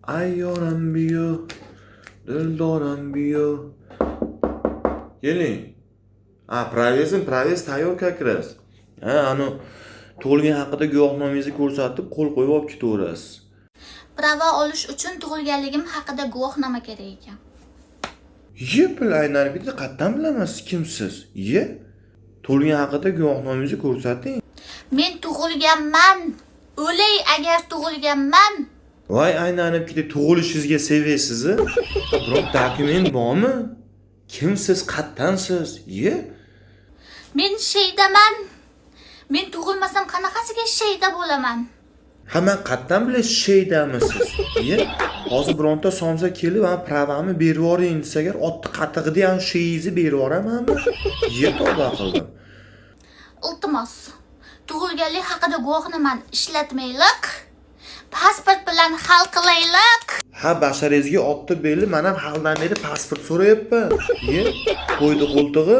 Ayyoram biyo, dildoram biyo. Keling. A, provezim, provez tayyor как раз. Ha, anu tug'ilgan haqida guvohnomangizni ko'rsatib, qo'l qo'yib olib ketaverasiz. Prava olish uchun tug'ilganligim haqida guvohnoma kerak ekan. Ye, pul aylanib ketdi, qayerdan bilaman siz kimsiz? Ye. Tug'ilgan haqida guvohnomangizni ko'rsating. Men tug'ilganman. O'lay agar tug'ilganman. Voy aylanib ketdi, tug'ilishingizga sevasiz. Biroq dokument bormi? Kimsiz, qayerdansiz? Ye. Men sheydaman. Men tug'ilmasam qanaqasiga sheyda bo'laman? Ha, man qayerdan bilay sheydamisiz? Ye. Hozir bironta somsa kelib, "Ha, pravamni berib yuboring" desa agar, otni qatig'ida ham sheyingizni berib yuboramanmi? Ye, tavba qildim. Iltimos. Tug'ilganlik haqida guvohnomani ishlatmaylik. Pasport bilan hal qilaylik. Ha, basharingizga otni belli, man ham halidan beri pasport so'rayapman. Ye, qo'ydi qo'ltig'i.